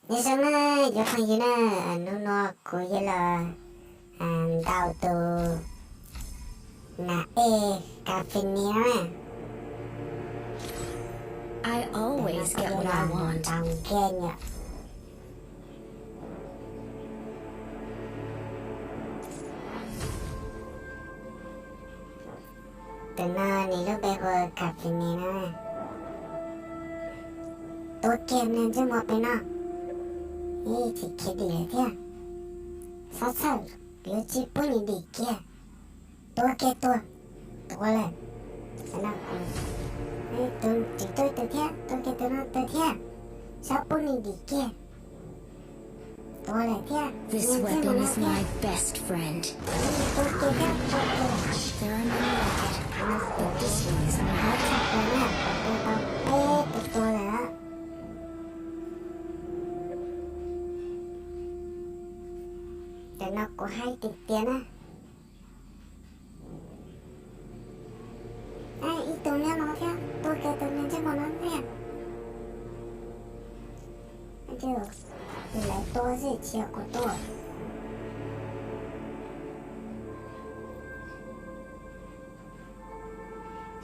Nyob zoo na, cov phooj ywg na, hnub no kuv yuav los ntaus tus nas ej kas fis nis no na. Ntawm no kuv yuav los mus ntaus nkiag nyom. Tus no nws lub npe hu ua kas fis nis no. Tua kiag niag ntsej muag pem no, ib tsis khiav dim lawm thiab. Xob txhawj, yuav tsis pub nws dim kiag. Tua kiag tuag. Tua lawm. Tsis tua tus thiab, tua kiag tus no tuag thiab. Xob pub nws dim kiag. Tua lawm thiab. Niag ntsej muag no thiab. Tua kiag thiab, tua kiag. Tua tshaj plaws na, kuv tua tau peb tus tua lawm. Ntawm no kuv hais tiag tiag na. Ib tug nyob no thiab, tua kiag tus niag ntsej muag no thiab. Lawv tua xwb tsis yog kuv tua.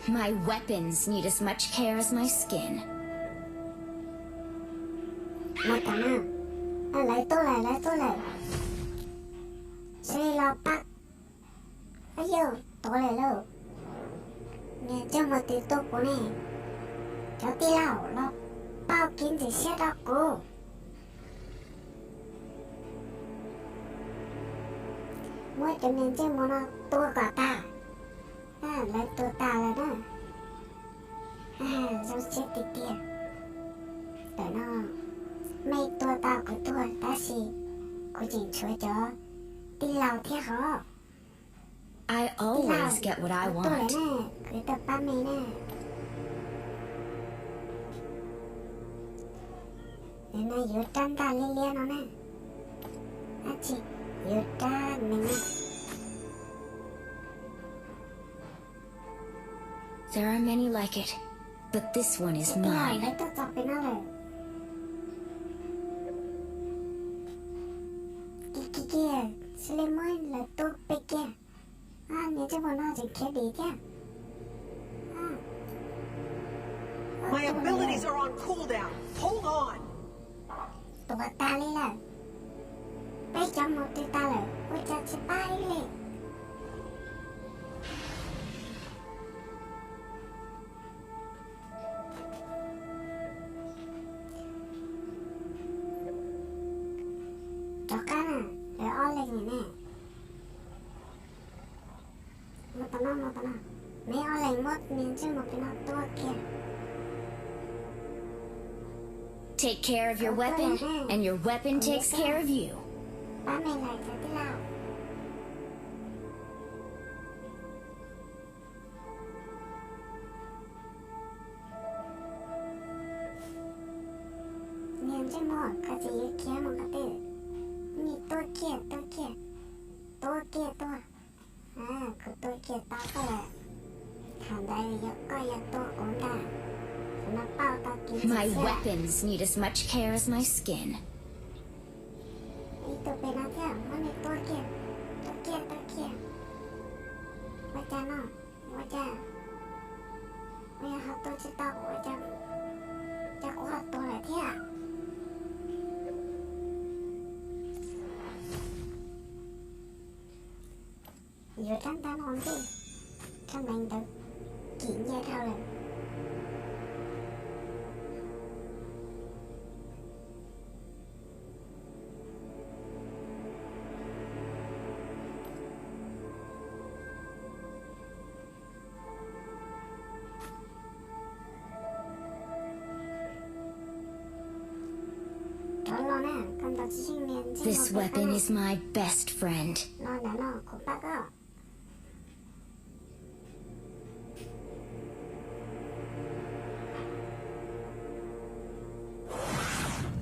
My weapons need as much care as my skin. Mas tam no, lawv tuaj lawm, lawv tuaj lawm. Sawv los pab. Ab yog, tuag lawm lauj. Niag ntsej muag twg tua kuv ne? Cov tij laug los pauj kev ntxim siab rau kuv. Muab cov niag ntsej muag no tua kom tag. Lawv tua tas lawm na. Zoo siab tiag tiag. Ntawm no mej tua tau kuv tuag tab sis kuv tseem tshuav cov tij laug thiab hov. Tij laug, kuv tuaj lawm na, kuv tuaj pab mej na. Nim no yuav rab ntaj liab liab no na. Dab tsi? Yuav rab nees na. Lawv tuaj txog pem no lawm. Kiag kiag kiag, xws li muab lawv tua pem kiag. Niag ntsej muag no tseem khiav dim thiab. Tua tag li lawm. Peb cov mus twg tag lawm, ua cas tsis pab ib leeg? Rov qab na, lawv ob leeg ne. Mus tom no, mus tom no. Mej ob leeg muab niag ntsej muag pem no tua kiag. Take care of your weapon, and your weapon takes care of you. Pab mej lawm cov tij laug. Niag ntsej muag, koj tsis yuav khiav mus qhov twg? Nim tua kiag, tua kiag, tua kiag tuag. Kuv tua kiag tau koj lawm. Thaum ntawd yog koj yuav tua kuv ntag. Kuv no pauj tau kev ntxim siab. Ib tug pem no thiab, muab nws tua kiag, tua kiag, tua kiag. Ua cas no? Ua cas? Ua yog ho tua tsis tau, ua cas, cas kuv ho tuag lawm thiab? Yuav rab ntaj no ntej, rab nees ntawd kim nyiaj dhau lawm. Rov los na, koj ntaus tsis yeej niag ntsej muag pem no. Los ntawm no kuv pab koj.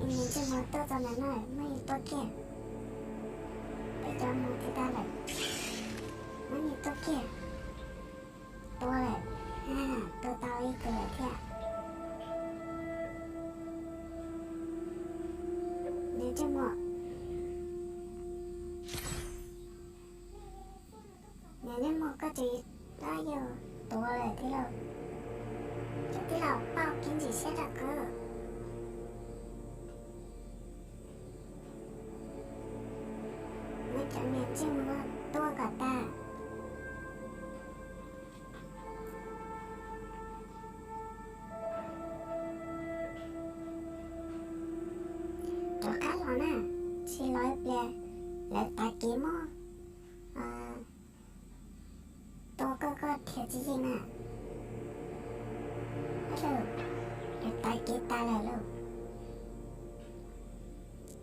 Niag ntsej muag tuaj txog ntawm no, muab nws tua kiag. Peb cov mus twg tag lawm, muab nws tua kiag. Tua lawm, tua tau ib tug lawm thiab. ntsej muag. Niam ntsej muag koj tsis tab yog tuag lawm tij laug. Cov tij laug paub kev ntxim siab rau qhov muab cov niam ntsej muag no tua kom tag. Rov qab los na, tsis los ib pliag lawv tav kev muab tua koj, koj dhia tsis yeej na. Lawv tav kev tas lawm lauj.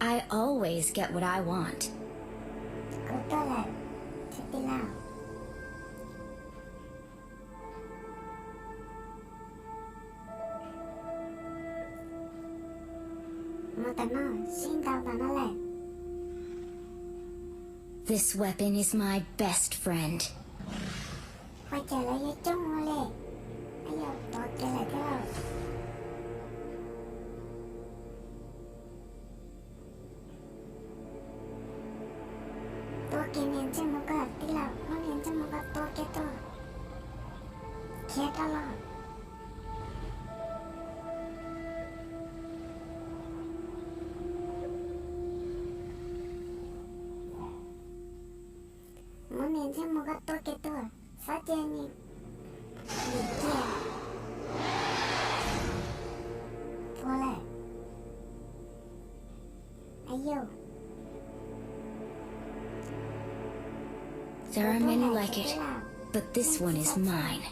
I always get what I want. Kuv tuaj lawm, cov tij laug. Mus tom no, sib ntaus tom no lawm. This weapon is my best friend. Ua cas lawv yuav coob ua li, lawv yuav tuag kiag lawm thiab lauj. Tua kiag niam ntsej muag koj tij laug, muab niam ntsej muag koj tua kiag tuaj. Khiav rov los. Muab niam ntsej muag koj tua kiag tuaj, xav cia nws dim kiag. Tuag lawm. Aib yau. There are many like it, but this one is mine.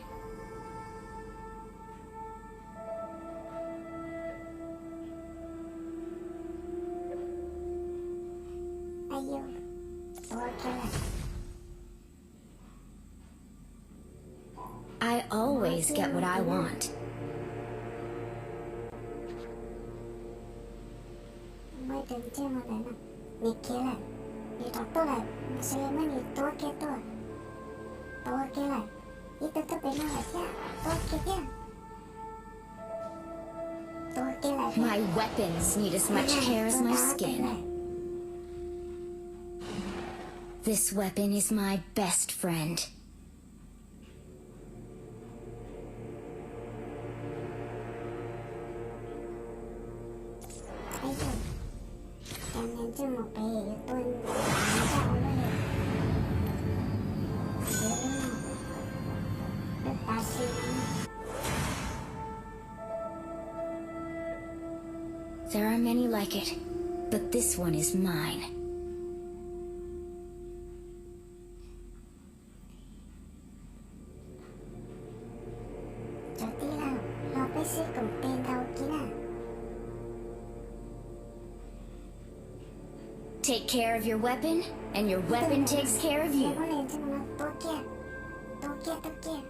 Aib yau, tuag kiag lawm. I always get what I want. Muab tus ntsej muag ntawd no, nws khiav lawm, nws rov tuaj lawm, cia li muab nws tua kiag tuaj, tua kiag lawm, ib tug tuaj pem no lawm thiab, tua kiag thiab. Tua kiag lawm thiab. My weapons need as much care as my skin. This weapon is my best friend. Aib yau, cov niam ntsej muag pem yuav tua nws ncaj ua luaj li. Khiav lub no, lub tav su no. There are many like it, but this one is mine. Cov tij laug, los peb sib koom tes ntaus kiag na. Take care of your weapon, and your weapon takes care of you. Muab niam ntsej muag no tua kiag, tua kiag, tua kiag,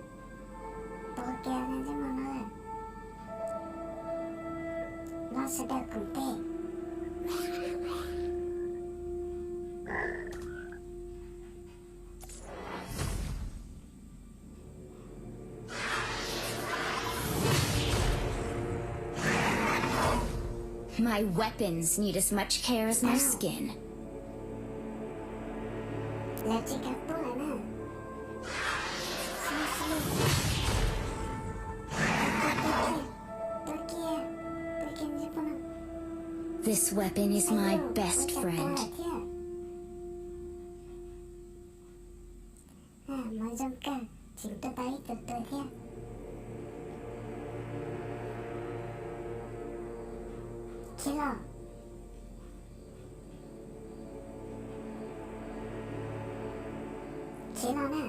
tua kiag niam ntsej muag no lawm. Los sawv daws koom tes. My weapons need as much care as my skin. Lawv tsis kam tuaj lawm na. Tua kiag, tua kiag, tua kiag ntsej muag no. This weapon is my best friend. Mov zoo kawg, tseem tua tau ib tug tuag thiab. Khiav los. Khiav los na.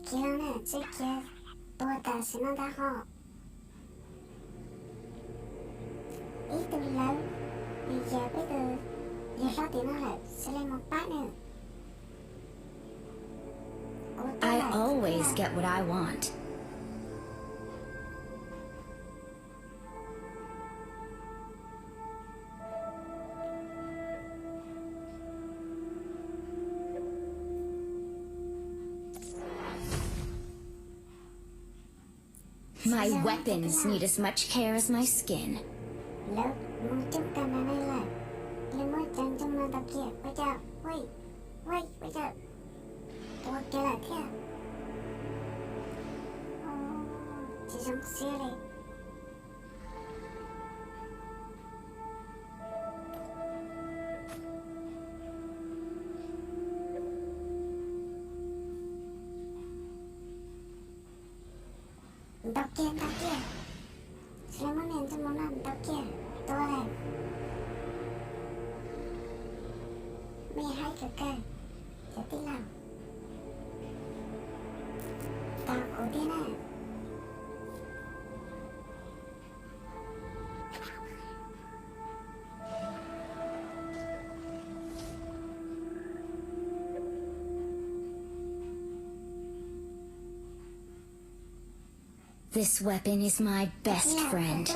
Khiav los na, tsis khiav tuag tam sim no ntag ho. Ib tug lawv, nws yog peb tus yawg hlob tim no lawm, xws li mus pab nws. I always get what I want. My weapons need as much care as my skin. Lawv mus coob kawg nkaus li lawm, li muab cov ntsej muag ntaus kiag, ua cas, ua, ua, ua cas tuag kiag lawm thiab. Tsis zoo siab li. Ntaus kiag, ntaus kiag. Tsis muab niag ntsej muag no ntaus kiag, tuag lawm. Me haib kawg kawg, cov tij laug. Ntaus kuv thiab na. This weapon is my best friend.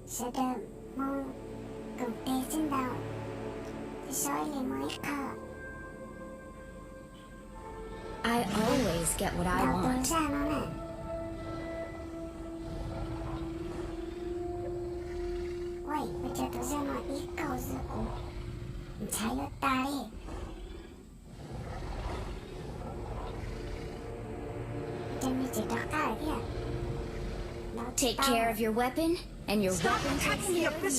Sawv daws mus koom tes sib ntaus, seb li muaj ib qho. I always get what I want. Ntaus tus zaj no na. Ua, ua cas tus zaj no ib kaug xwb kuv ntshav yuav tas li. Ces nws tseem rov qab lawm thiab. Take care of your weapon, and your weapon takes care of you.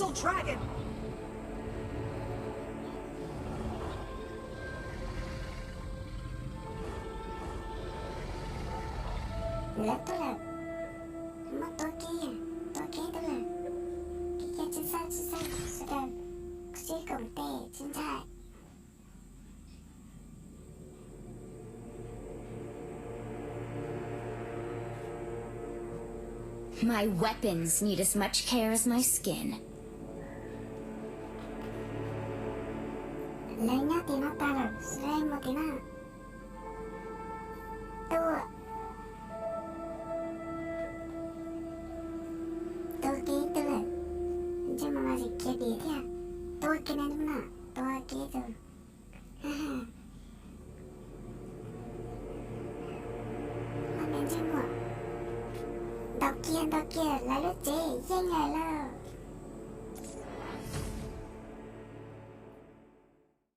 Lawv tuaj lawm. Muab tua kiag, tua kiag tuaj lawm. Kiag kiag, tsis txhob, tsis txhob, sawv daws sib koom tes tsis ntshai. My weapons need as much care as my skin. Lawv nyob tim no tag lawm, sawv daws mus tim no. Tua, tua kiag tus lawm. Ntsej muag no tseem khiav dim thiab. Tua kiag nws no, tua kiag tus. Ho nws ntsej muag. Ntaus kiag, ntaus kiag, lawv lub tsev yeej lawm lauj.